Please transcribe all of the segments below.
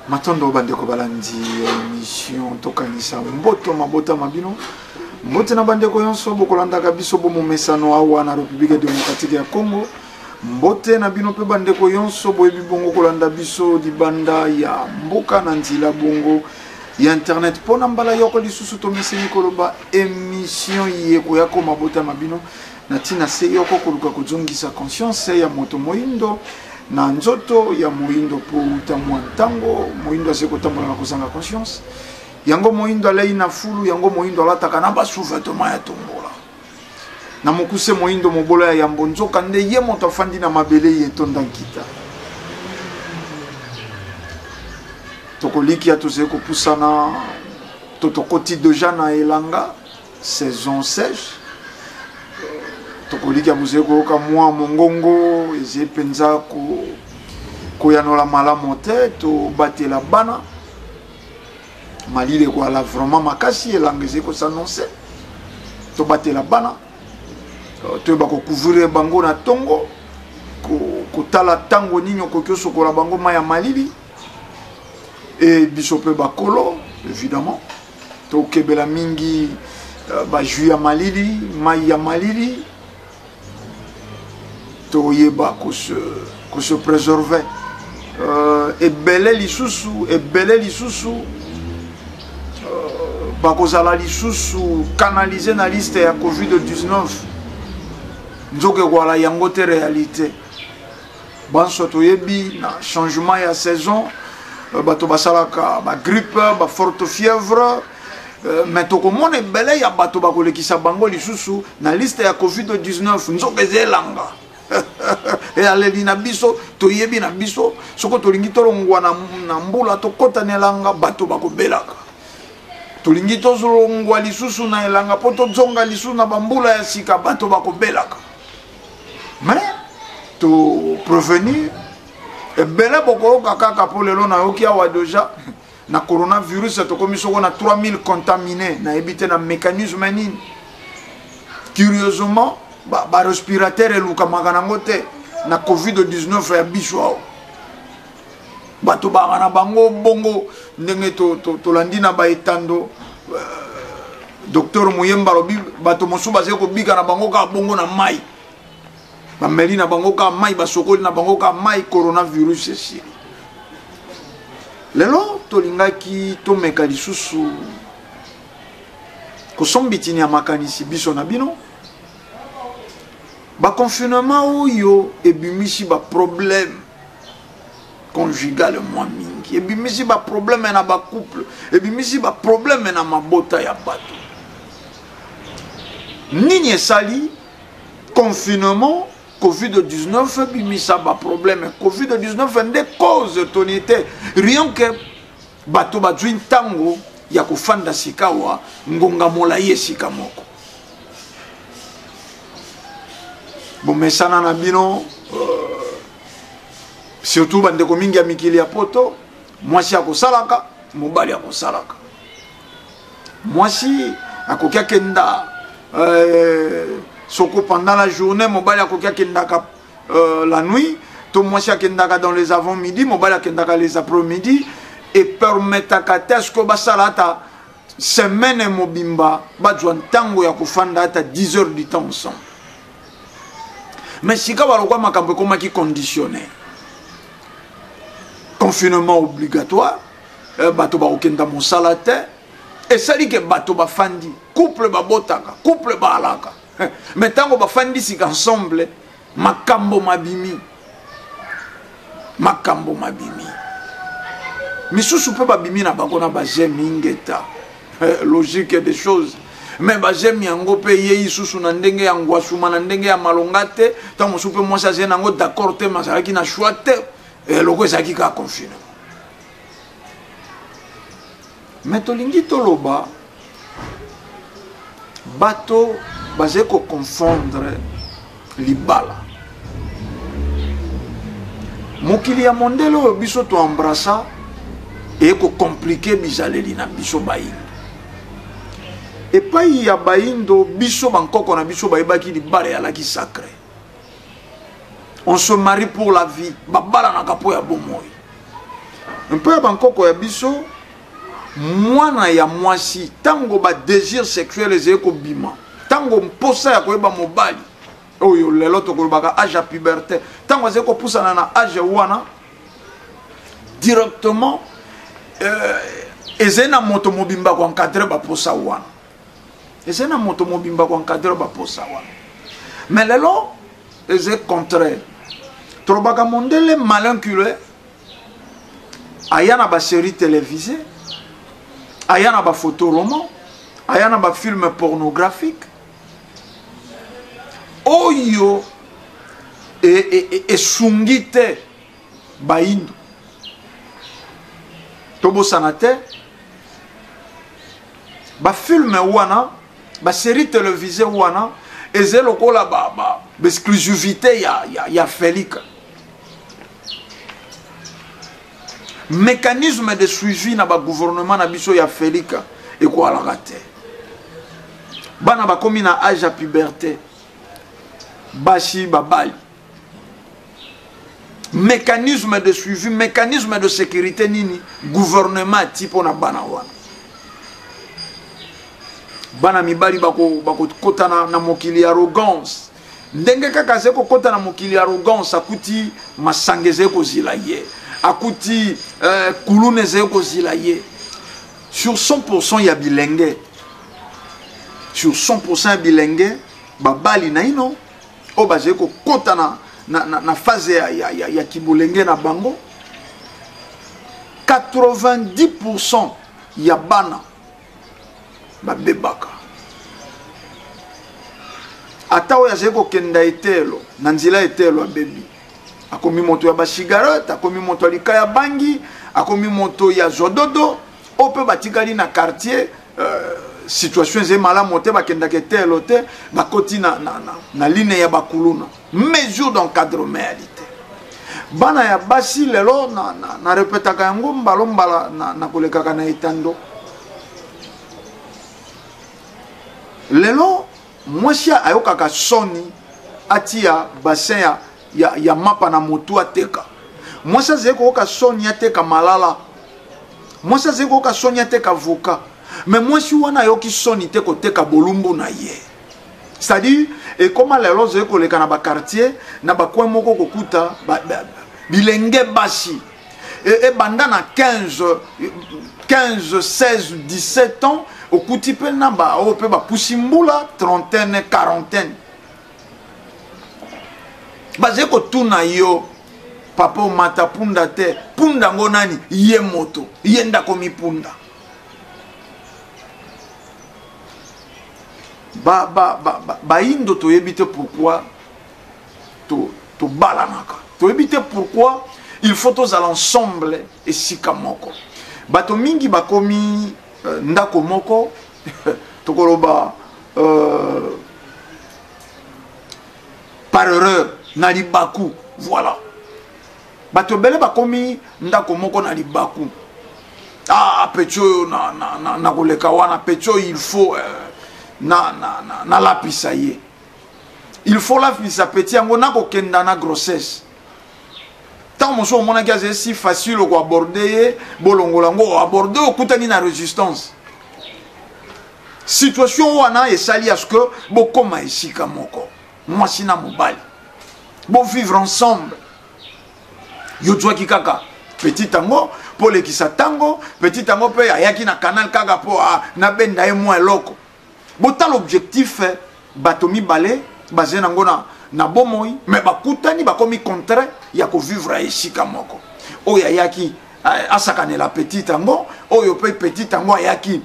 Matondo bandeko balandi ya emission tokanisa mboto mabota ma bino mbote na bandeko nyonso bokolandaka biso bomomesano awa na Republique Democratique ya Congo mbote na bino mpe bandeko nyonso boyebi bongo kolanda biso libanda ya mboka na nzela bongo ya internet mpo na mbala yoko lisusu tomeseni koloba emission ye koya ko mabota ma bino na ntina se yoko koluka kozongisa conscience ya moto moindo na nzoto ya moindo mpo uta mwa ntango moindo azali kotambola na kozanga conscience yango moindo alei na fulu yango moindo alataka na basous-vêtement ya tombola na mokuse moindo mobola ya yambo nzoka nde ye moto afandi na mabele ye etonda nkita tokolikia tozali kopusana to tokoti deja na elanga saison sèche tokolikia bozali koyoka mwa mongongo ezali mpenza koyanola malamu te tobatela bana malili ekoala vraiment makasi elanga ezali kosanonse tobatela bana euh, toyeba kocouvrir bango na ntongo kotala ntango nini okoki osokola bango mai ya malili e biso mpe bakolo évidemment tokebela mingi euh, bajus ya malili mai ya malili toyeba kose kose préserver euh, ebele lisusu ebele lisusu euh, bakozala lisusu canalise na liste ya covid-19 nzoka ekwala yango te réalité banso toyebi na changement ya saison euh, bato basalaka bagrippe baforte fièvre euh, mais tokomona ebele ya bato bakolekisa bango lisusu na liste ya covid-19 nzoka eza elanga eyaleli na biso toyebi na biso soko tolingi tolongwa na, na mbula tokɔta na elanga bato bakobelaka tolingi tozolongwa lisusu na elanga mpo tozonga lisusu na bambula ya sika bato bakobelaka mais to prévenir ebele bokoyoka kaka mpo lelo nayoki awa deja na coronavirus tokomi soko na 3000 contamine nayebi te na mécanisme nini curieusement barespirateur ba elukamaka nango te na covid-19 ya biso awa bato baka na bango bongo ndenge tolandi to, to na baetando euh, docteur muyemba alobi bato mosusu bazali kobika na bango kaka bongo na mai bameli na bango kaka mai basokoli na bango kaka mai coronavirus esili lelo tolingaki tomeka lisusu kosombitini ya makanisi biso na bino baconfinement oyo ebimisi baproblème conjugale mwa mingi ebimisi baproblème na bacouple ebimisi baproblème na mabota ya bato nini esali confinement covid-19 ebimisa baproblème covid-19 nde cause toni te rien que bato bazwi ntango ya kofanda sikawa ngonga molai esika moko bomesana na bino euh, surtout bandeko mingi ya mikili ya poto mwasi akosalaka mobali akosalaka mwasi akoki akenda euh, soko pendant la journée mobali akoki akendaka euh, la nuit to mwasi akendaka dans les avant midi mobali akendaka les après midi epermetaka te sikoyo basala ata semaine mobimba bazwa ntango ya kofanda ata 10 heures du temps ensemble mais sika balokwa makambo ekomaki conditionné confinement obligatoire eh, bato bakokenda mosala te esali ke bato bafandi couple babotaka couple baalaka mais ntango bafandi sika ensemble makambo mabimi makambo mabimi misusu mpe babimi na bango na bajeme ingeta eh, logique des choses mais bajeme yango mpe eyei susu na ndenge ya ngwasuma na ndenge ya malonga te ntango mosusu mpe mwasi azali na yango d'accord te mais azalaki na choix te eloko ezalaki kaka confinement mais tolingi toloba bato bazali koconfondre libala mokili ya mondele oyo biso toembrassa eye kokomplike bizaleli na biso bayindo epai ya bayindo biso bankoko na biso bayebaki libala eyalaki sacre on se marie pour la vie babalanaka mpo ya bomoi. Mpo ya bankoko ya biso, mwana ya mwasi ntango ba désir sexuel ezali kobima, ntango mposa ya koyeba mobali oyo lelo tokolobaka age ya puberté, ntango azali kopusana na age wana directement euh, ezali na moto mobimba koencadre baposa wana, ezali na moto mobimba koencadre baposa wana. Mais lelo ezali contraire, tolobaka mondele malin culé aya na basérie télévisée, aya na bafoto roman, aya na bafilme pornographique oyo esungi te bayindo. Tobosana te bafilme wana, basérie télévisée wana ezali lokola baexclusivité ya Felika. Mécanisme de suivi na bagouvernement na biso ya Felika ekwalaka te. Bana bakomi na age ya puberté, basi babali, mécanisme de suivi, mécanisme de sécurité nini gouvernement ati mpona bana wana? Bana mibali bakokota bako na mokili ya arrogance. Ndenge kaka azali kokota na mokili ya arrogance, akuti masanga ezali kozila ye, akuti kuluna ezali kozila ye. Sur 100% ya bilenge, sur 100% ya bilenge babali naino oyo bazali kokota na phase ya kibolenge na bango, 90% ya bana babebaka. Ata oyo azali kokenda etelo na nzela etelo abebi, akomi moto ya basigarete, akomi moto ya likaya bangi, akomi moto ya zododo. Oyo mpe batikali na quartier, situation ezali malamu te, bakendaka etelo te, bakoti na line ya bakuluna. Mesure d'encadrement ya te. Bana ya basi lelo na repetaka yango mbala mbala na kolekaka na etando. Lelo mwasi ayokaka soni atia bassin ya mapa na motu ateka. Mwasi azali koyoka soni ateka malala. Mwasi azali koyoka soni ateka avocat. Mais mwasi wana ayoki soni te koteka bolumbu na ye. C'est-à-dire ekoma lelo ozali koleka na baquartier, na bacoin moko, kokuta bilenge basi ebanda na 15 15 16 17 ans, okuti mpe na baoyo mpe bapusi mbula trentaine, quarantaine, bazali kotuna yo: papa, omata punda te? Punda yango nani? Ye moto ye ndako mipunda. Bayindo toyebi te pourquoi tobalanaka, toyebi te pourquoi il faut tozala ensemble esika moko. Bato mingi bakomi ndako moko, tokoloba par erreur, na libaku. Voilà, bato ebele bakomi ndako moko na libaku. Ah, petit oyo na koleka wana, petit oyo il faut nalapisa ye, il faut lapisa petit yango nakokenda na grossesse. Ntango mosusu omonaki azali si facile koaborder ye, bolongola yango, oaborder, okutani na résistance. Situation wana esali à ce que bokóma esika moko, mwasi na mobali, bovivre ensemble. Yo zwaki kaka petit yango mpo olekisa ntango. Petit yango mpe ayaki na canal kaka mpo nabenda ye mwa eloko. Botala objectif bato mibale bazali nango na bomoi, mais bakutani, bakomi contraint ya kovivre esika moko. Oyo ayaki asakanela petit yango, oyo mpe petit yango ayaki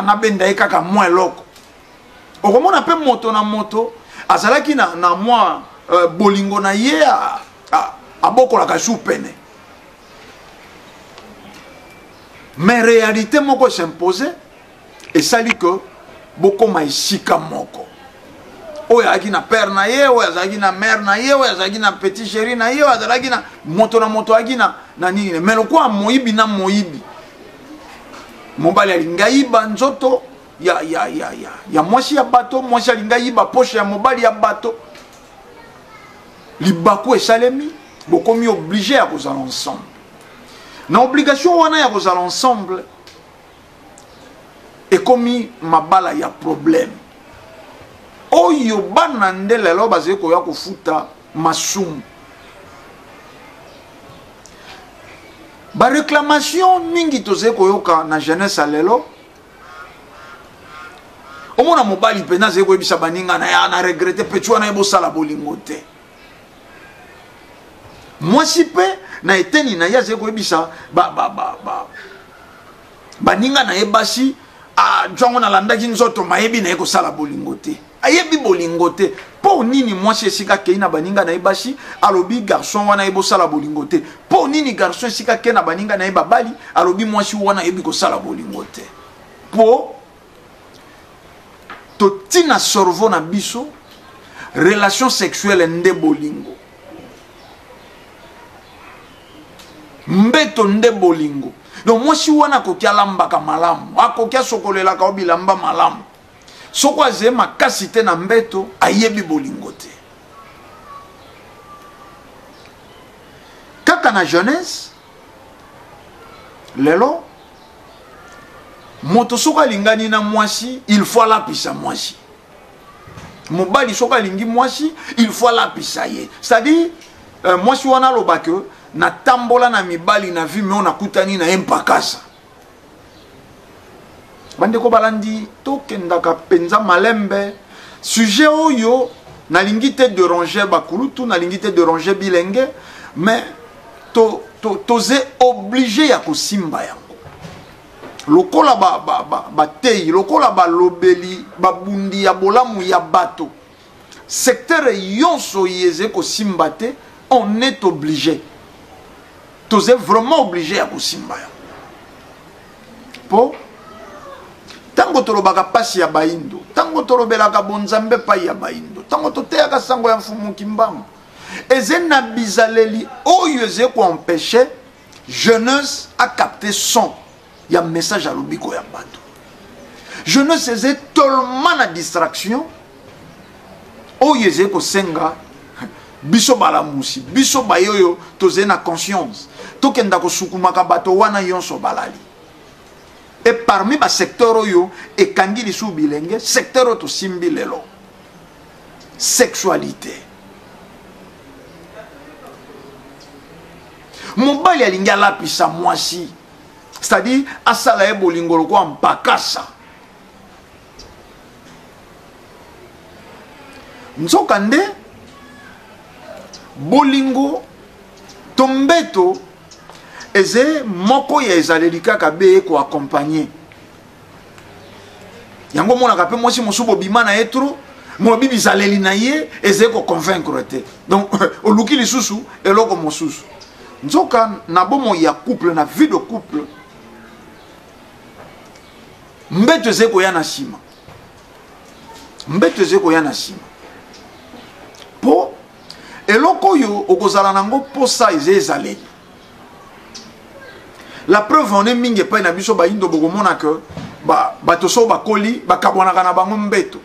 nabenda ye kaka mwa eloko. Okomona mpe moto na moto azalaki na mwa bolingo na ye abokolaka su pene, mais réalité moko s'impose, esali ke bokóma esika moko. Oyo azalaki na père na ye, oyo azalaki na mère na ye, oyo azalaki na petit chéri na ye, oyo azalaki na moto na moto azalaki na nini. Mais lokola moyibi na moyibi, mobali alingi ayiba nzoto ya mwasi ya bato, mwasi alingi ayiba poche ya mobali ya bato, libaku esalemi, bokomi obligé ya kozala ensemble. Na obligation wana ya kozala ensemble ekomi mabala ya problème oyo bana nde lelo bazali koya kofuta masumu. Ba réclamation mingi tozali koyoka na jeunesse ya lelo. Omona mobali mpenza azali koyebisa baninga na ye na regrete peti wana ye bosala bolingo te. Mwasi mpe na eteni na ye azali koyebisa baninga na ye basi, ah, jwango nalandaki nzoto mayebi na ye kosala bolingo te, ayebi bolingo te. Mpo nini mwasi esika akei na baninga na ye basi alobi garçon wana ye bosala bolingo te? Mpo nini garçon esika akei na baninga na ye babali alobi mwasi wana ayebi kosala bolingo te? Mpo totina cerveau na biso relation sexuelle nde bolingo, mbeto nde bolingo. Donc mwasi wana akoki alambaka malamu, akoki asokolelaka o bilamba malamu, soko azeye makasi te na mbeto ayebi bolingo te. Kaka na jeunesse lelo moto soko alingani na mwasi il faut alapisa mwasi, mobali soko alingi mwasi il faut alapisa ye. C'est-à-dire mwasi wana aloba ke natambola na mibali na vie me oyo nakutani na ye mpakasa. Bandeko balandi, tokendaka mpenza malembe. Sujet oyo nalingi te déranger bakulutu, nalingi te déranger bilenge, mais toze obligé ya kosimba yango. Lokola bateyi, lokola balobeli, babundi ya bolamu ya bato, secteur yonso yeze kosimba te, on est obligé, toze vraiment obligé ya kosimba yango. Po tango tolobaka pasi ya baindo, tango tolobelaka bonzambe pai ya baindo, tango toteyaka sango ya mfumu Kimbangu, eze na bizaleli oyo eze koempêche jeunesse a capter son ya message ya lobiko ya bato. Jeunesse eze tellement na distraction oyo eze kosenga biso balamusi, biso bayoyo toze na conscience, tokenda kosukumaka bato wana yonso balali. Et parmi ba secteur oyo ekangi lisu bilenge, secteur oyo tosimbi lelo, sexualité. Mobali alingi alapisa mwasi, c'est-à-dire asala ye bolingo lokola mpakasa. Nzoka nde bolingo to mbeto eze moko ya ezaleli kaka be ko accompagner yango. Omonaka mpe mwasi mosusu bobima na ye trop, molobi bizaleli na ye ezali ko convaincre te, donc oluki lisusu eloko mosusu. Nzoka na bomoi ya couple, na vie de couple, mbeto ezali koya na nsima, mbeto ezali koya na nsima, po eloko oyo okozala nango posa eza ezaleli. La preuve on est mingi epai na biso bayindo, bokomona ke bato so bakoli bakabwanaka na bango mbeto.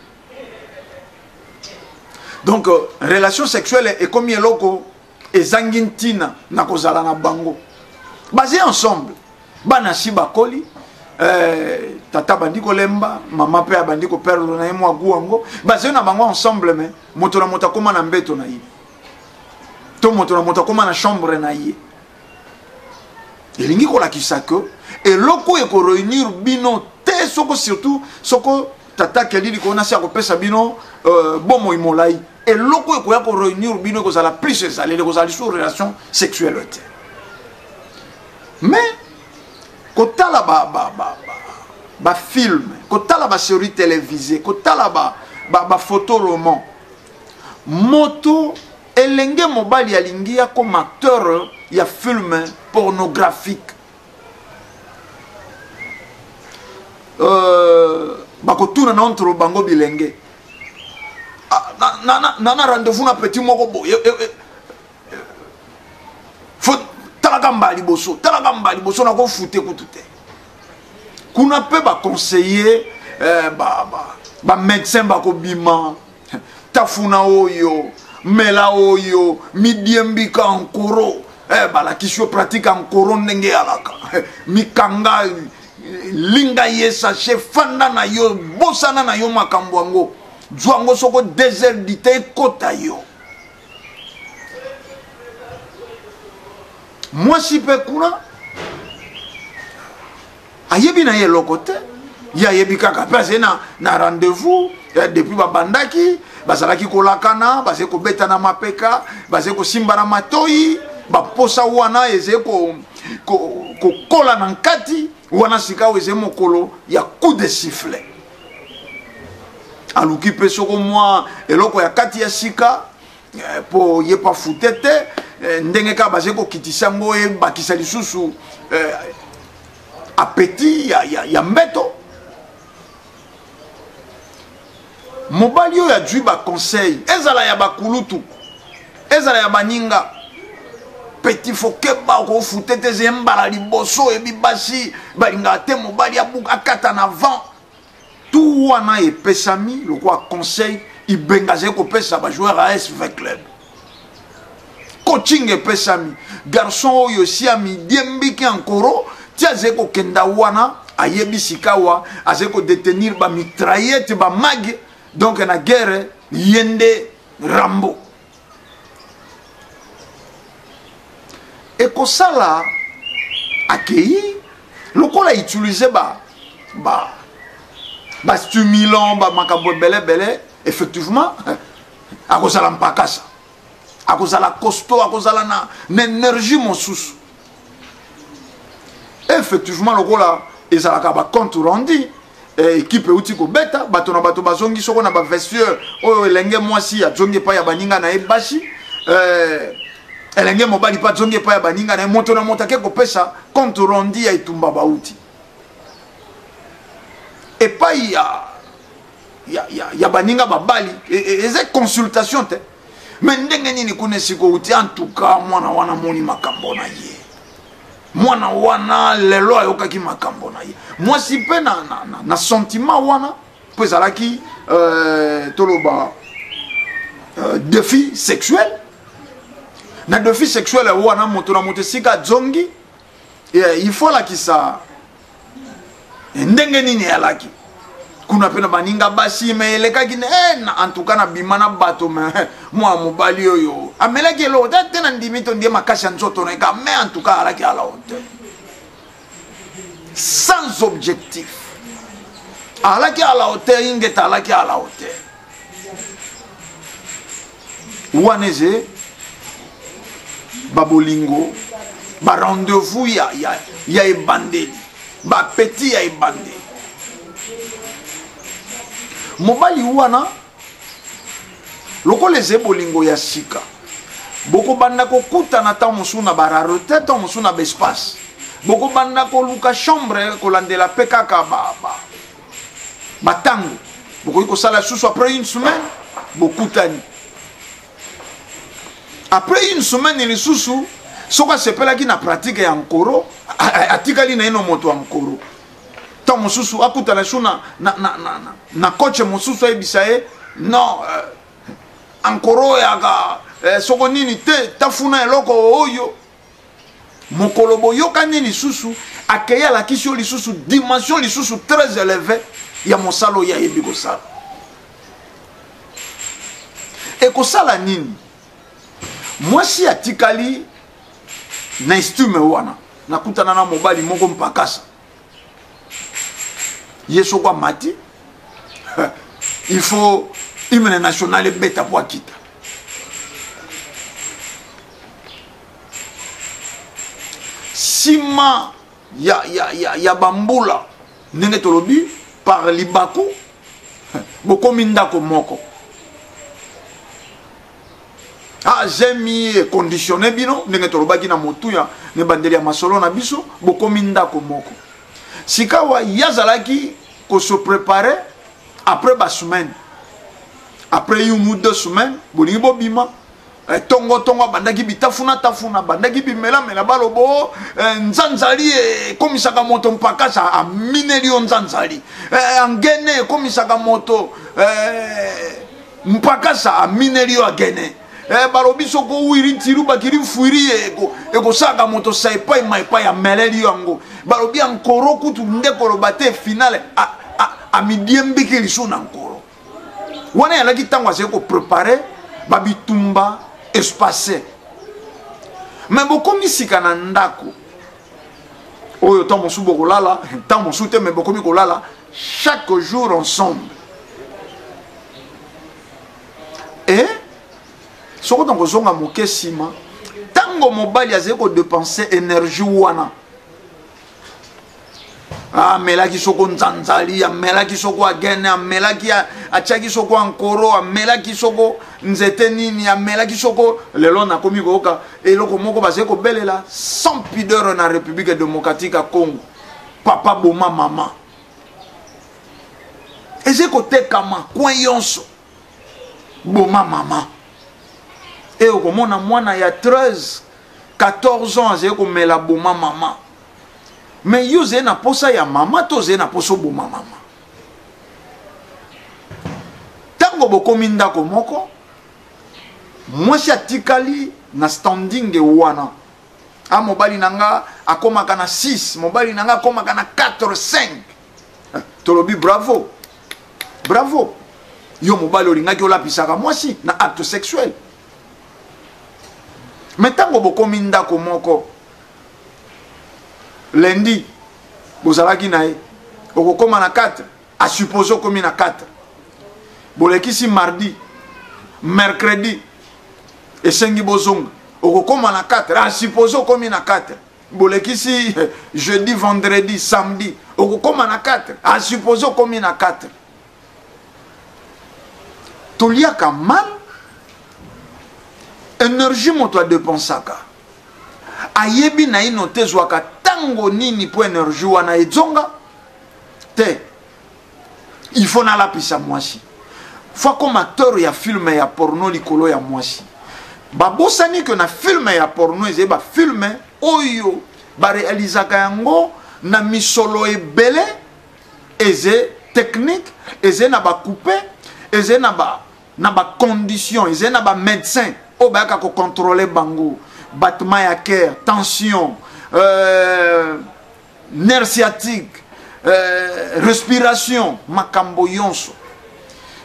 Donc relation sexuelle ekomi eloko ezangi ntina na kozala na bango baze ensemble. Bana si bakoli, tata bandi kolemba, mama pe abandi koperdre na ye mwa gu yango, baze na bango ensemble, mais moto na moto akóma na mbeto na ye, to moto na moto akóma na chambre na ye. Elingi kolakisa ke eloko ekoreunir bino te, soko surtout soko tata akeli likolo na se akopesa bino bomoi molai, eloko ekoya koreunir bino ekozala plus ezaleli, ekozala lisusu relation sexuelle te. Mais kotala ba film, kotala ba série télévisée, kotala ba photo roman, moto elenge mobali alingi akoma acteur ya film pornographique. Bakotuna na entre bango bilenge, ah, na rendez-vous na petit moko boye, faut talaka mbala liboso, talaka mbala liboso, nakofute kutu te. Kuna mpe baconseiller, ba médecin bakobima, tafuna oyo, mela oyo, midiembika nkoro. Eh, balakisi yo pratique ankoro ndenge eyalaka eh, mikanga linga ye sachet fanda na yo bosana na yo makambo yango zwa yango soko desert dite ekota yo mwasi mpe kuna ayebi na ye eloko te ye ayebi kaka mpe azali na, na rendez-vous eh, depuis babandaki bazalaki kolakana bazali kobetana mapeka bazali kosimbana matoi baposa wana ezali kokola ko, ko na nkati wana sikawa ezali mokolo ya coup de sifflet aluki mpe soko mwa eloko ya kati ya sika mpo eh, ye mpo afute te eh, ndenge kaka bazali kokitisa yango ebakisa lisusu eh, apeti ya, ya, ya mbeto mobali oyo azwi baconseil ezala ya bakulutu ezala ya baninga petit fokeba okofute te eze mbala liboso oyebi basi balingaka te mobali akata na vent Tout wana epesami lokola conseil Ibenga azali kopesa ba joueurs ya SV Club. Coaching epesami. Garçon oyo si amidiembiki ankoro ti azali kokenda wana ayebi sikawa azali kodetenir ba mitraillette ba mag donc na guerre ye nde Rambo. Ekosala akei lokola utiliser ba ba ba stimulant ba makambo ebele ebele effectivement akozala mpakasa akozala costaud akozala na, na énergie mosusu effectivement lokola ezalaka ba compte rendu eh, ekipe euti kobeta bato na bato bazongi soko na bavestiaire oyo elenge mwasi azongi epai ya baninga na ye basi eh, elenge mobali mpe azongi epai ya baninga na ye moto na moto ake kopesa compte rendu ya etumba bauti epai ya, ya, ya, ya baninga babali e, e, eza consultation te me ndenge nini kuna esika outi en tout cas mwana wana amoni makambo na ye mwana wana lelo ayokaki makambo na ye mwasi mpe na, na, na, na sentiment wana mpo ezalaki euh, toloba euh, défi sexuel na défi sexuel wana moto na moto esika azongi eh, il faut alakisa ndenge nini eyalaki kuna mpe na baninga basi me elekaki eh, en tout cas nabima na bato me eh, mwa mobali oyo amelaki eloko te te na ndimi to ndie makasi ya nzoto na ye ka mais en tout cas alaki ala hauteur sans objectif alaki à la hauteur ingeta alaki à la hauteur wana eze babolingo barendez-vous ya, ya, ya ebandeli bapeti ya ebandeli mobali wana lokola eze bolingo ya sika bokobanda kokutana ntango mosusu na bararete ntango mosusu na baespace bokobanda koluka chambre kolandela mpe kaka ba, ba, batango bokoki kosala susu après une semaine bokutani après une semaine lisusu soki asepelaki na pratique ya nkoro atikali naino moto ya nkoro ntango mosusu akutana su na, na, na, na, na, na coach mosusu ayebisa ye non euh, ankoro yaka eh, soko nini te tafuna eloko oyo mokolo boyokani lisusu akei alakisi yo lisusu dimension lisusu très éleve ya mosala oyo ayebi kosala ekosala nini mwasi atikali na estume wana nakutana na mobali moko mpakasa ye soko amati il faut hymne national ebeta mpo akita nsima ya, ya, ya, ya bambula ndenge tolobi par libaku bokomi ndako moko ah, zemi econditionne bino ndenge tolobaki na motuya na ebandeli ya masolo na biso bokomi ndako moko sikawa ye azalaki kose prepare après basemaine après une ou deux semaines bolingi bobima eh, tongo tongo abandaki bitafuna tafuna abandaki bimelamela balobo eh, nzanzali ekomisaka moto mpakasa amineli yo nzanzali eh, angene ekomisaka moto mpakasa amineli yo agene Eh, balobi soko owiri ntiru bakiri mfuiri ekosalaka moto sa epai ma epai ameleli yango. Balobi ya nkoro kutu nde koloba te, finale amidiembiki lisusu na nkoro wana. Eyalaki ntango azali koprepare babitumba espace. Me bokomi sika na ndako oyo, ntango mosusu bokolala, ntango mosusu te, me bokomi kolala chaque jour ensemble. E soko ntango kozonga moke nsima, ntango mobali azali kodepense énergie wana, amelaki soko nzanzali, amelaki soko agene, amelaki, atiaki soko ankoro, amelaki soko nzete nini, amelaki soko. Lelo nakomi koyoka eloko moko bazali kobelela sans pudeur na République démocratique ya Congo: "Papa boma mama." Ezali kotekama coin yonso, "Boma mama." E okomona mwana ya 13 14 ans azali komela "Boma mama". Me yo ozali na posa ya mama to ozali na posa oboma mama? Ntango bokomi ndako moko, mwasi atikali na standing wana: "A, mobali na nga akomaka na 6, mobali na nga akomaka na 4, 5." Tolobi bravo, bravo yo mobali, olingaki olapisaka mwasi na acte sexuel. Me ntango bokomi ndako moko, lundi bozalaki na ye, okokóma na 4, asuppose okomi na 4, bolekisi mardi, mercredi, esengi bozonga, okokóma na 4, asuppose okomi na 4, bolekisi jeudi, vendredi, samedi, okokóma na 4, asuppose okomi na 4. Toliaka mal, énergie moto adépensaka, ayebi naino te ezwaka ntango nini mpo énergie wana ezonga te. Il faut nalapisa mwasi, faut comme acteur ya film ya porno likolo ya mwasi. Babosani ke na film ya porno, ezali bafilm oyo barealizaka yango na misolo ebele, eze technique, eze na bacoupe, eze na ba na bacondition, eze na bamédecin oyo bayaka kocontrôle bango, battement ya cœur, tension, nerf sciatique, respiration, makambo nyonso.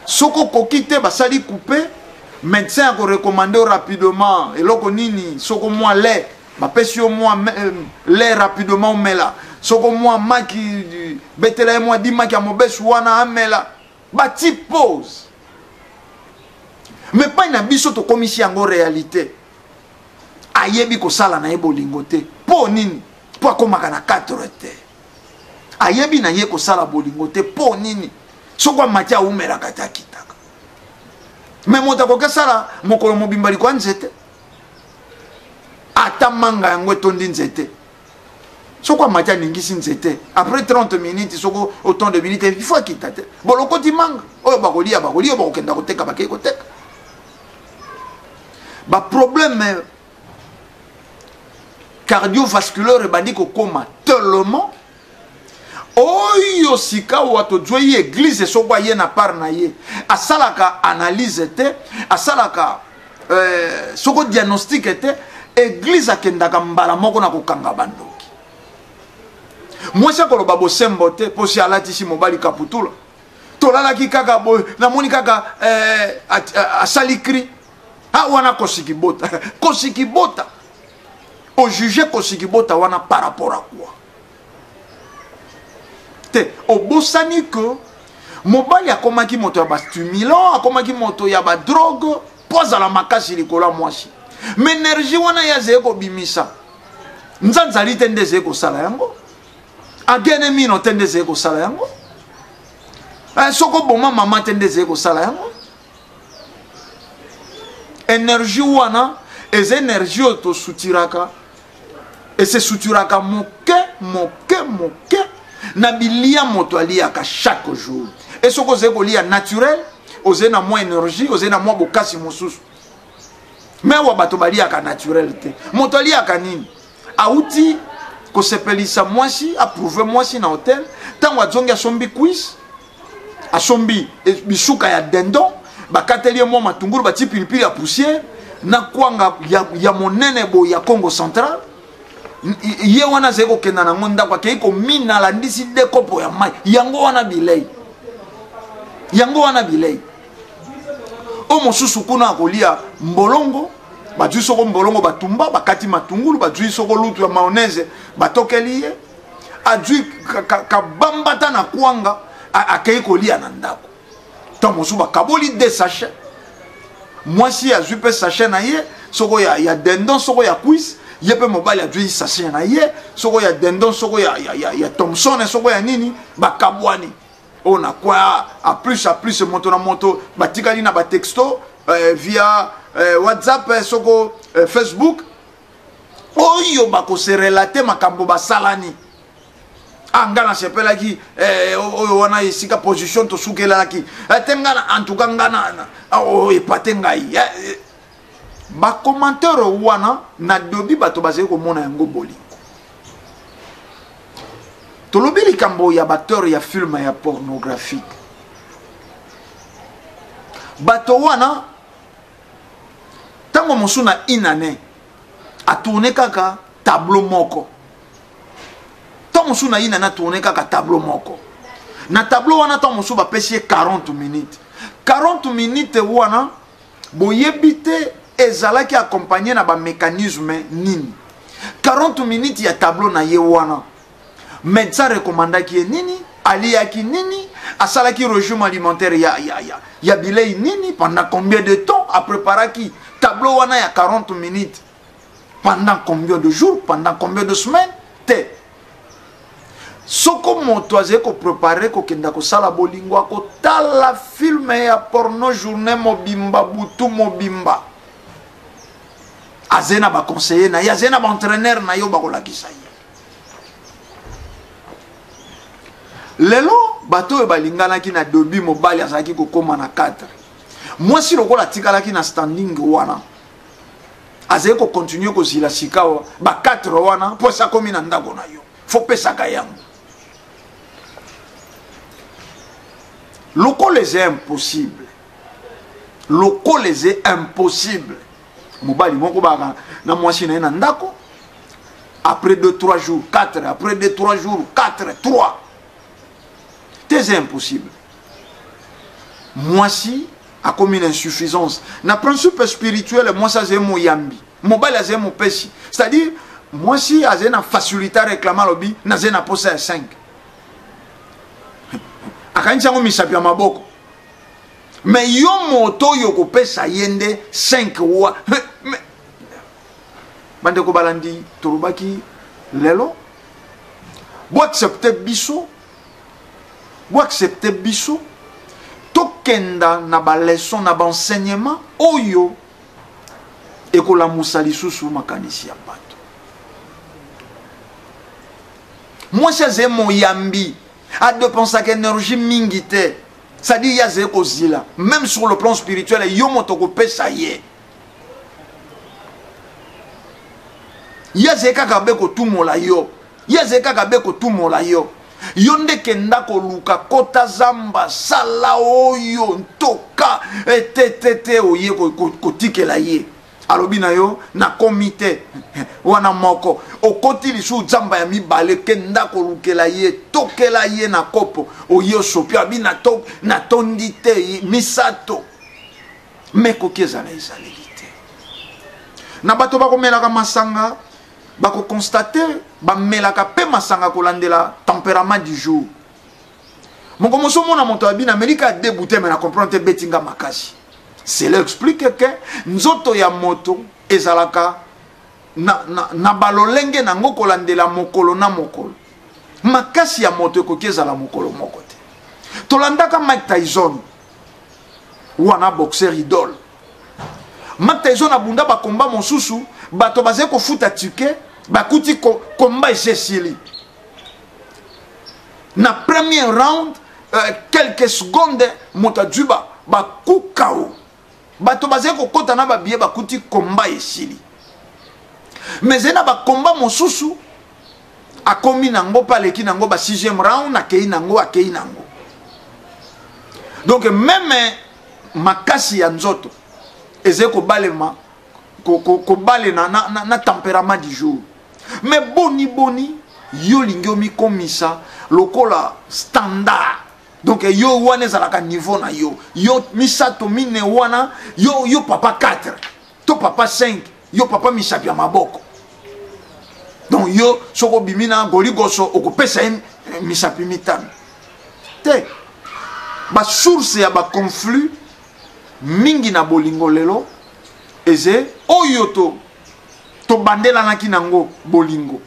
Soki okoki te, basali coupe, médecin akorecommande rapidement eloko nini. Soko mwa lait, bapesi yo mwa lait rapidement, omela. Soko mwa maki, betela ye mwa di maki ya mobesu wana, amela, bati pause. Me pai na biso tokomisi yango réalité: ayebi kosala na ye bolingo te. Mpo nini? Mpo akomaka na 4 te. Ayebi na ye kosala bolingo te. Mpo nini? Soko amati, awumelaka te, akitaka. Me moto akoki asala mokolo mobimba likwa nzete, ata manga yango etondi nzete, soko amati, aningisi nzete, après 30 minutes, soko autant de minutes, il faut akita te. Bolokoti manga oyo bakolia, bakolia, oyo bakokenda koteka, bakei koteka. Baproblème cardiovasculaire ebandi kokóma tellement. Oyo sikawa tozwi église, soko aye na part na ye, asalaka analyse te, asalaka soko diagnostic te. Église akendaka mbala moko na kokanga bandoki. Mwasi akoloba bosembo te mpo si alatisi mobali kaputula. "Tolalaki kaka boye, namoni kaka asali cri." A wana kosiki bota, kosiki bota. Ojuge kosiki bota wana par rapport à quoi? Te, obosani ke mobali akomaki moto ya bastimulant, akomaki moto ya badrogue mpo azala makasi likolo ya mwasi. Ma énergie wana ye azali kobimisa, nzanzali te nde ezali kosala yango, agene mino te nde ezali kosala yango, soki oboma mama te nde ezali kosala yango. Énergie wana eza énergie oyo tosutiraka, ese suturaka moke moke moke na bilia moto aliaka chaque jour. E soki ozali kolia naturel, ozali na mwa énergie, ozali na mwa bokasi mosusu. Me awa bato baliaka naturel te. Moto aliaka nini? Auti kosepelisa mwasi, approuve mwasi na hotel, ntango azongi, asombi cuisse, asombi bisuka ya dindon, bakateli ye mwa matungulu, batie pilipili ya poussière. na kwanga ya, ya monene boye ya Congo Central. Ye wana azali kokenda nango ndako, akei komina, alandisi de kopo ya mai, yango wana bilei, yango wana bilei. Oyo mosusu kuna akolia mbolongo, bazwi soko mbolongo batumba, bakati matungulu, bazwi soko lutu ya mayonnaise batokeli ye, azwi kabambata na kwanga, akei kolia na ndako. Ntango mosusu bakaboli de sachet, mwasi azwi mpe sachet na ye soko ya, ya dindon soko ya cuisse, ye mpe mobali azwi sachet na ye soko ya dindon soko ya, ya, ya, ya thomson soko ya nini, bakabwani oyo na kwa a plus a plus, moto na moto batikali na batexto via WhatsApp soko Facebook, oyo bakose relate makambo basalani. Ah, nga nasepelaki oyo wana esika position tosukelaki te, nga na en tout cas nga na oyo epate ngai bacommentaire wana na dobi, bato bazali komona yango bolingo. Tolobi likambo ya baacteur ya film ya pornographique, bato wana ntango mosusu na une année atourne kaka tableau moko, ntango mosusu na une année atourne kaka tableau moko. Na tableau wana, ntango mosusu bapesi ye 40 minutes. 40 minutes wana, boyebi te ezalaki accompagné na bamécanisme nini. 40 minutes ya tableau na ye wana, médecin recommandaki ye nini, aliaki nini, asalaki régime alimentaire ya bilei nini, pendant combien de temps apréparaki tableau wana ya 40 minutes, pendant combien de jours, pendant combien de semaines te. Soko moto azali koprépare kokenda kosala bolingo, akotala film ya porno journée mobimba, butu mobimba, azali na baconseiller na ye, azali na baentraîneur na ye oyo bakolakisa ye. Lelo bato oyo balinganaki na début, mobali azalaki kokóma na 4, mwasi lokola atikalaki na standing wana, azali kocontinue kozila sikawa ba 4 wana mpo esi akomi na ndako na yo, fo pesaka yango. Lokola eza impossible, lokola eza impossible, mobali moko baka na mwasi na ye na ndako, après 2 3 jours 4, après 2 3 jours 4 3 te, eza impossible. Mwasi akomi na insuffisance. Na principe spirituel, mwasi azali moyambi, mobali azali mopesi, c'est-à-dire mwasi azali na facilité réclame. Alobi nazali na posa ya 5, akanisi yango misapi ya maboko. Mais yo moto oyo kopesa ye nde 5 wa. Bandeko balandi, tolobaki lelo boaccepte biso, boaccepte biso tokenda na baleçon, na baenseignement oyo ekolamusa lisusu makanisi ya bato. Mwasi azali moyambi, adépensaka énergie mingi te, c'est-à-dire ye azali kozila. Même sur le plan spirituel, yo moto kopesa ye, ye azali kaka be kotumola yo, ye azali kaka be kotumola yo. Yo nde kenda koluka, kota zamba, sala oyo ntoka etetete, oye kotikela ye. Alobi na yo nakomi te wana moko, okoti lisusu zamba ya mibale, kenda kolukela ye, tokela ye na kopo, oye osopi, abi natondi te, misato. Me koki ezala ezaleli te. Na bato bakomelaka masanga, bakoconstate bamelaka mpe masanga kolandela tempérament du jour. Moko mosu omona moto abi namelika deux bouteilles, mais na comprendre te, betinga makasi. Cela explique ke nzoto ya moto ezalaka na balolenge nango kolandela mokolo na mokolo. Makasi ya moto ekoki ezala mokolo moko te. Tolandaka Mike Tyson wana, boxeur idole. Mike Tyson abunda bakomba mosusu, bato bazali kofuta ticket, bakuti komba esi esili na premier round, quelques secondes moto azwi bakukao. Bato bazali kokɔta na babiye, bakuti komba esili. Mais ezali na bakomba mosusu akomi nango mpe aleki nango ba 6e round, akei nango, akei nango. Donc même makasi ya nzoto ezali kobalema. kobale na, na, na, na tempérament du jour. Mais boni boni yo olingi omikomisa lokola standard. Donc yo wana ezalaka niveau na yo, yo misato mine wana, yo, yo papa 4 to papa 5, yo papa misapi ya maboko. Donc yo soki obimi na goligoso okopesa ye misapi mitano te. Basource ya baconflit mingi na bolingo lelo eze oyo to tobandelanaki nango bolingo.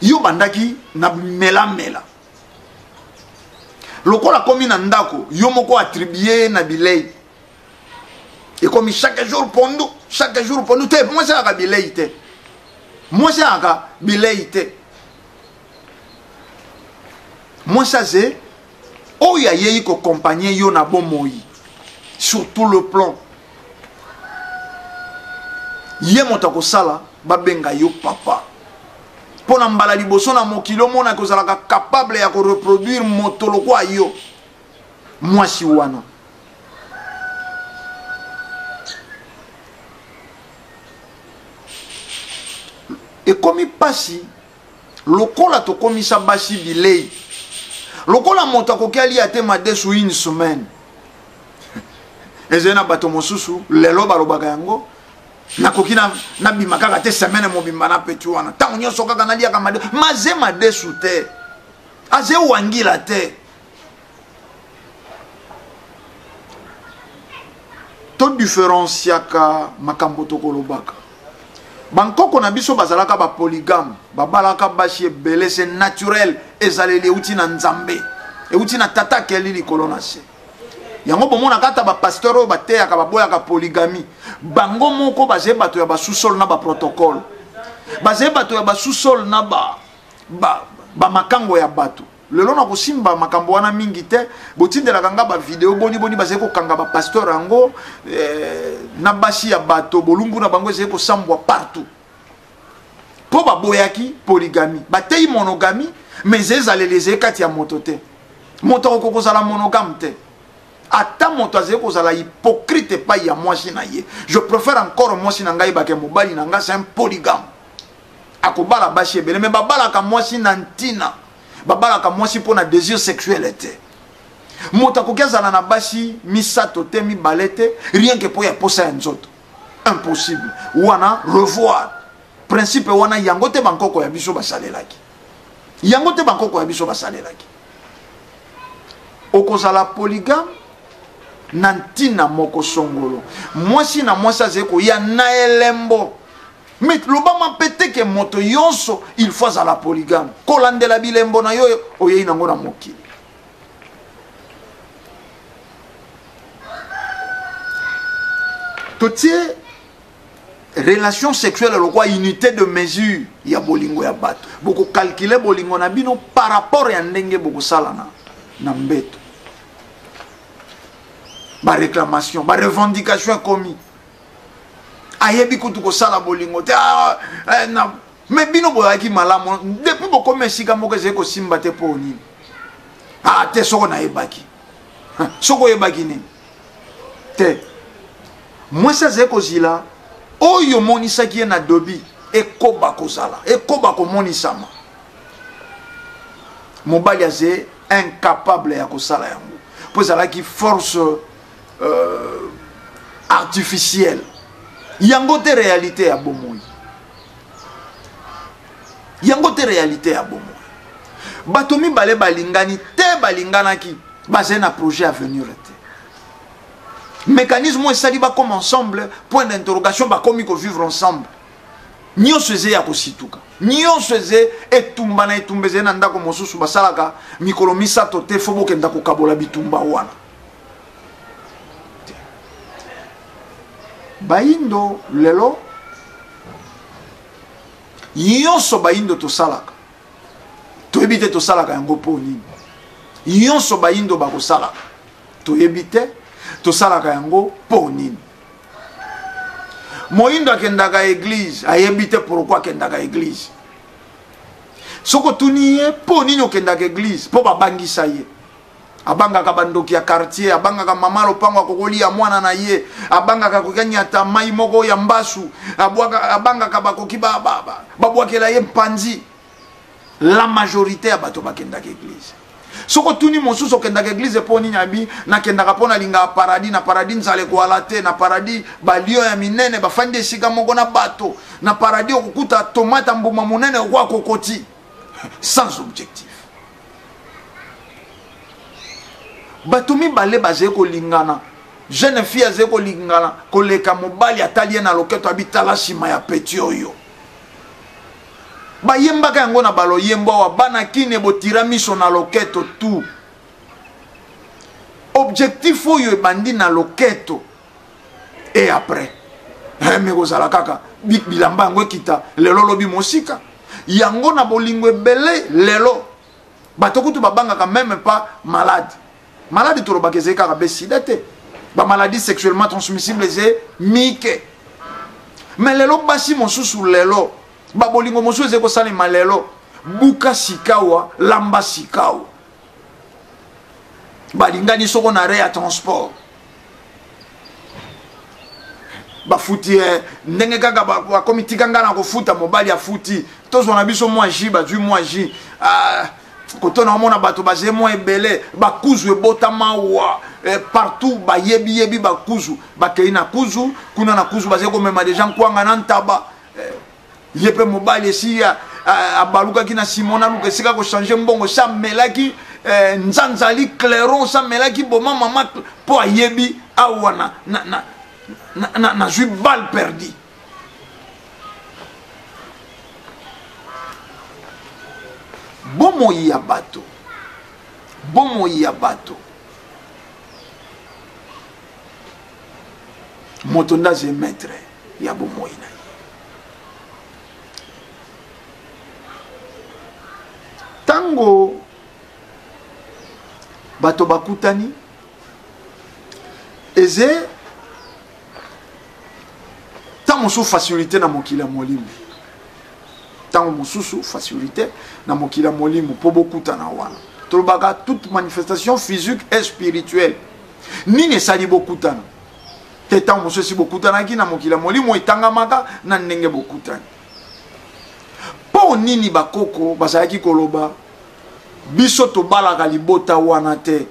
Yo bandaki na melamela lokola komi na ndako, yo moko attribue na bilei, ekomi chaque jour pondu, chaque jour pondu te. Mwasi ayaka bilei te, mwasi ayaka bilei te. Mwasi aze oyo ayei kokompagne yo na bomoi sur tout le plan. Ye moto akosala babenga yo papa mpo na mbala liboso na mokili omonaki ozalaka capable ya koreproduire moto lokwa yo mwasi wana. Ekomi pasi lokola tokomisa basi bilei, lokola moto akoki alia te madesu une semaine. Ezali na bato mosusu lelo balobaka yango, nakoki nabima kaka te semaine mobimba na peti wana, ntango nyonso kaka naliaka madesu. Maze madesu te, aze wangila te. Todiferenciaka makambo tokolobaka. Bankoko na biso bazalaka bapolygame, babalaka basi ebele, c'est naturel, ezaleli euti na Nzambe, euti na tata akeli likolo na se. Yango bomonaka ata bapasteur oyo bateyaka baboyaka polygamie, bango moko bazali bato ya basusol na baprotocole, bazali bato ya basusol na bamakango ya bato. Lelo na kosimba makambo wana mingi te, botindelaka nga bavideo boni boni bazali kokanga bapasteur yango na basi ya bato, bolumbu na bango ezali kosambwa partout mpo baboyaki polygamie, bateyi monogamie, mais ezaleli ezali kati ya moto te. Moto akoki kozala monogame te, ata moto azali kozala hypocrite epai ya mwasi na ye. Je préfère encore mwasi na ngai bake mobali na ngai c'est un polygame, akobala basi ebele, mais babalaka mwasi na ntina, babalaka mwasi mpo na désir sexuel te. Moto akoki azala na basi misato te, mibale te, rien que mpo ya posa ya nzoto, impossible. Wana revoir principe wana, yango te bankoko ya biso basalelaki, yango te bankoko ya biso basalelaki. Okozala polygame na ntina moko songolo, mwasi na mwasi azali koya na elembo. Mais lobama mpe te ke moto nyonso il faut azala polygame. Kolandela bilembo na yo oyei nango na mokili. Totie relation sexuelle lokwa unité de mesure ya bolingo ya bato. Bokokalkule bolingo na bino par rapport ya ndenge bokosala na mbeto. Ba réclamation, ba revendication ekomi. Ayebi kutu kosala bolingo te. Na, mais bino boyaki malamu depuis bokomi esika moko ezali kosimba te mpo nini? Ah, te soko nayebaki. Soko oyebaki nini? Te. Mwasi azali kozila oyo omonisaki ye na dobi ekoba kozala, ekoba komonisama. Mobali azali incapable ya kosala yango mpo ezalaki force artificielle. Yango te réalité ya bomoi, yango te réalité ya bomoi. Bato mibale balingani te, balinganaki, bazali na projet à venir te. Mécanisme oyo esali bakoma ensemble, point d'interrogation, bakomi kovivre ensemble. Nyonso eze ya kosituka, nyonso eze etumba na etumba ezali na ndako mosusu basalaka mikolo misato te, fo bokenda kokabola bitumba wana. Bayindo lelo nyonso bayindo tosalaka, toyebi te tosalaka yango mpo nini. Nyonso bayindo bakosalaka, toyebi te tosalaka yango mpo nini. Moyindo akendaka église, ayebi te pourquoi akendaka église. Soko otuni ye mpo nini okendaka église, mpo babangisa ye. Abangaka bandoki ya quartier, abangaka mama lopango akokolia mwana na ye, abangaka koki anyata mai moko ya mbasu, abangaka bakoki babwakela ye mpanzi. La majorité ya bato bakendaka eglise. Soki otuni mosusu okendaka eglise mpo nini, abi nakendaka mpo nalingaka paradis. Na paradis nzala ekoala te, na paradis balio ya minene bafandi esika moko na bato, na paradis okokuta tomate mbuma monene okoa kokoti. Sans objectif. Bato mibale bazali kolingana, jeune fille azali kolingana koleka mobali, atali ye na loketo, abi tala nsima ya peti oyo. Bayembaka yango na baloyembo awa, bana kine botira miso na loketo tu. Objectif oyo ebandi na loketo et après me kozala kaka bilamba yango ekita lelo lobi mosika yango na bolingo ebele. Lelo bato kutu babangaka meme pas malade. Malade tolobaka ezali kaka be sida te, bamaladie sexuellement transmissible eze mike. Mais lelo basi mosusu, lelo babolingo mosusu ezali kosalema lelo, buka sikawa lamba sikawa, balingani soko na arrêt ya transport bafuti eh, ndenge kaka bakomi tika ngai na kofuta, mobali afuti, tozwa na biso mwa ji, bazwi mwa ji ah, kotona omona bato bazali mwa ebele, bakuzu ebotama wa eh, partout bayebiyebi bakuzu, bakei na kuzu kuna, na kuzu bazali komema deja nkwanga na ntaba eh, ye mpe mobali esi abalukaki na nsima, aluka esika kochange mbongo, si amelaki eh, nzanzali clairon, si amelaki boma mama, mpo ayebi awa nazwi na, na, na, na, na balle perdue. Bomoi ya bato, bomoi ya bato, moto nde aze maître ya bomoi na ye. Ntango bato bakutani, eze ntango mosusu facilité na mokili ya molimo, ntango mosusu facilité na mokili ya molimo mpo bokutana wana. Tolobaka toute manifestation physique et spirituelle. Nini esali bokutana te? Ntango mosusu esi bokutanaki na mokili ya molimo, etangamaka na ndenge bokutani. Mpo nini bakoko bazalaki koloba biso tobalaka libota wana te?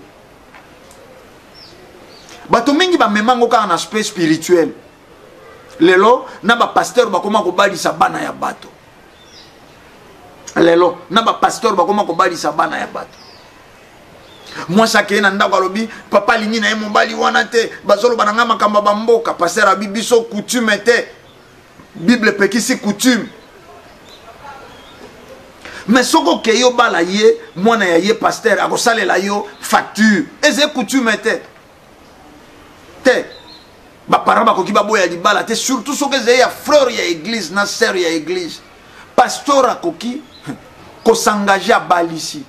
Bato mingi bamema yango kaka na aspect spirituel. Lelo na bapasteur bakoma kobalisa bana ya bato, lelo na bapasteur bakoma kobalisa bana ya bato. Mwasi akei na ndako, alobi papa alingi na ye mobali wana te, bazoloba na ngai makambo ya bamboka. Pasteur abi biso coutume te, Bible epekisi coutume. Mais soki okei obala ye mwana ya ye, pasteur akosalela yo facture, ezali coutume te te. Baparent bakoki baboya libala te, surtout soki ezali ya frère ya église na sœur ya église. Pasteur akoki kosengage, abalisi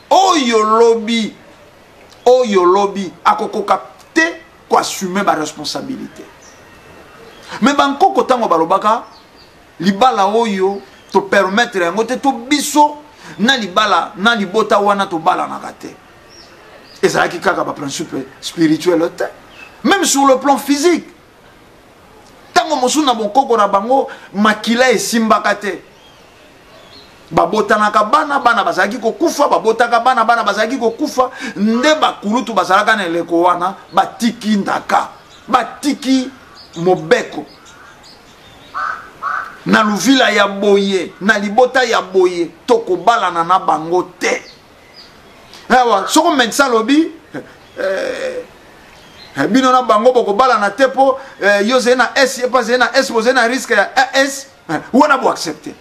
oyo lobi, oyo lobi akokoka te koassume baresponsabilité. Mais bankoko ntango balobaka libala oyo topermettre yango te, to biso na libala na libota wana tobalanaka te, ezalaki kaka baprincipe spirituel te, même sur le plan physique. Ntango mosusu na bonkoko na bango makila esimbaka te, babotanaka bana, bana bazalaki kokufa, babotaka bana, bana bazalaki kokufa. Nde bakulutu bazalaka na eleko wana batiki ndaka, batiki mobeko na luvila ya boye, na libota ya boye tokobalana na bango te. Awa soko médecin alobi eh, eh, bino na bango bokobalana te mpo eh, yo ozali na s, ye mpo azali na s, bozali na risque ya as, wana boaccepte.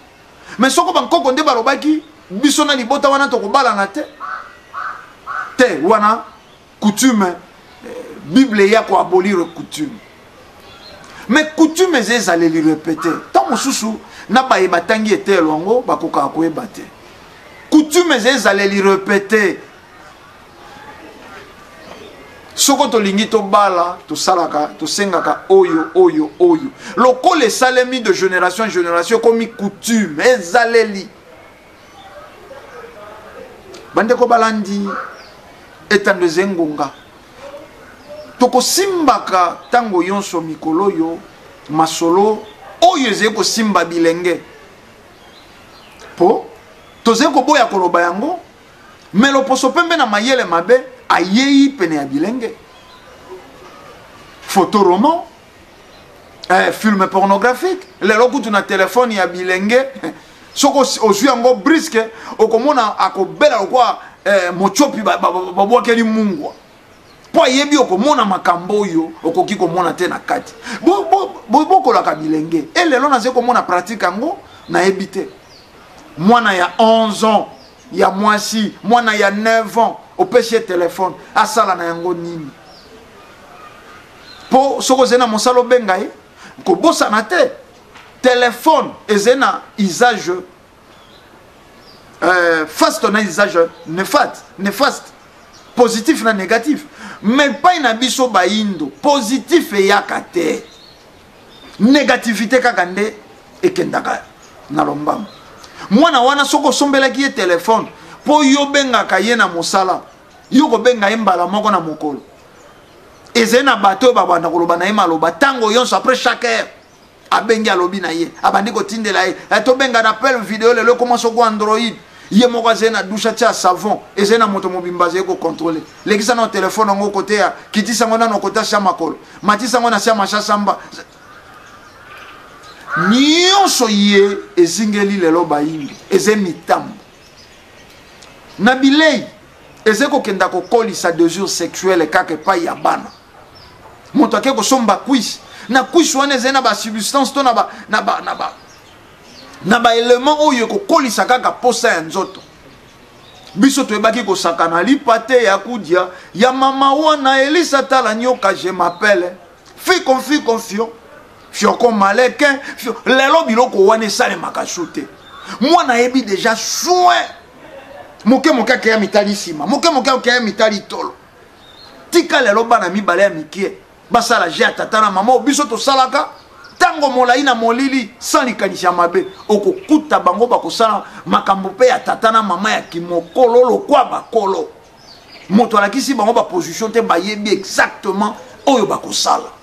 Mais soko bankoko nde balobaki biso na libota wana tokobalana te te, wana coutume. Bible eya koabolir coutume, mais coutume eza ezaleli répété. Ntango mosusu na baye batangi eteyelo yango bakokaka koyeba te, coutume eza ezaleli répété. Soko tolingi tobala, tosalaka, tosengaka oyo oyo oyo, lokola esalemi de génération en génération, ekomi coutume, ezaleli. Bandeko balandi, Etando eza ngonga. Tokosimbaka ntango yonso mikolo oyo masolo oyo ezali kosimba bilenge mpo tozali koboya koloba yango me loposo pembe na mayele mabe ayei pene ya bilenge photo roman eh, film pornographique lelo kutu na telefone ya bilenge soki ozwi yango briske okomona akobela lokola eh, mochopi babwakeli mungwa mpo ayebi okomona makambo oyo okoki komona te na kati bokolaka bilenge e lelo nazali komona pratique yango nayebi te mwana ya 11 ans ya mwasi mwana ya 9 ans opesi ye telefone asala na yango nini mpo soki ozali na mosala obenga ye kobosana te telefone ezali na usage euh, faste na usage néfaste, néfaste positif na négatif mais epai na biso bayindo positif eyaka te négativité kaka nde ekendaka na lombango mwana wana soki osombelaki ye telefone mpo yo obengaka ye na mosala yo kobenga ye mbala moko na mokolo ezali na bato oyo babanda koloba na ye maloba ntango yonso après chaque heure abengi alobi na ye abandi kotindela ye eh, tobenga na appel video lelo ekoma soko android ye moko azali na douche atia savon ezali na moto mobimba azali kocontrole lekisa nano telefone yango kote ya kitisa yango nano kote asia makolo matisa yango na sia mashasamba nyonso ye ezingeli lelo bayindo eza mitambo na bilei ezali kokenda kokolisa desir sexuel kaka epai ya bana moto ake kosomba cuisse na cuisse wana ezali na basubstance to na ba, na ba, na ba, na baelement oyo ekokolisa kaka posa ya nzoto biso toyebaki kosakana lipa te ya kudia ya mama wana elisa tala nyoka je m'appelle fikon fikon fio fioko maleke fio lelo biloko wana esalemaka su te mwana ayebi deja soin moke moke akeya mitali nsima moke moke akeya mitali tolo tika lelo bana mibale ya mikie basala je ya tata na mama oyo biso tosalaka ntango molai na molili sans likanisi ya mabe okokuta bango bakosala makambo mpe ya tata na mama ya kimokolo lokwa bakolo moto alakisi bango baposition te bayebi exactement oyo bakosala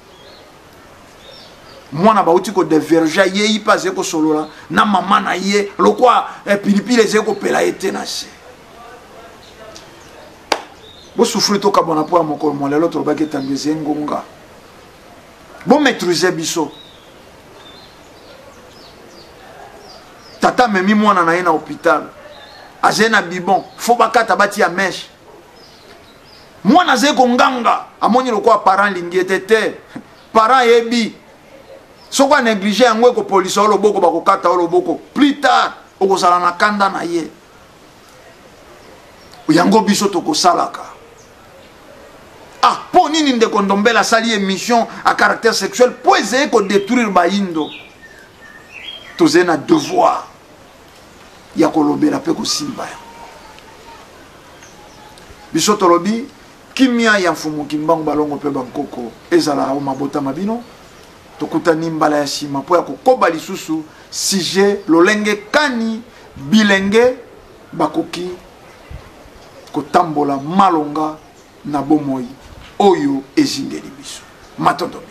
mwana bauti kodeverge ayei mpe azali kosolola na mama na ye lokwa eh, pilipili ezali kopela ye te na se bosufri tokabwana mpo ya mokolo mwa lelo tolobaki etando ezali ngonga bomaîtrise biso tata amemi mwana na ye na hôpital azali na bibon fo bakata batia meshe mwana azali konganga amoni lokola parent alingi ye te te parent ayebi soki anéglige yango ekopolisa yo loboko bakokata yo loboko plus tard okozala na kanda na ye yango biso tokosalaka ah mpo nini ndeko ndombele asali émission à caractère sexuel mpo ezali kodétruire bayindo tozali na devoir ya kolobela mpe kosimba yango biso tolobi kimia ya mfumu kimbangu balongo mpe bankoko ezala o mabota ma bino tokutani mbala ya nsima mpo ya kokoba lisusu sujet lolenge kani bilenge bakoki kotambola malonga na bomoi oyo ezingeli biso matondo mingi.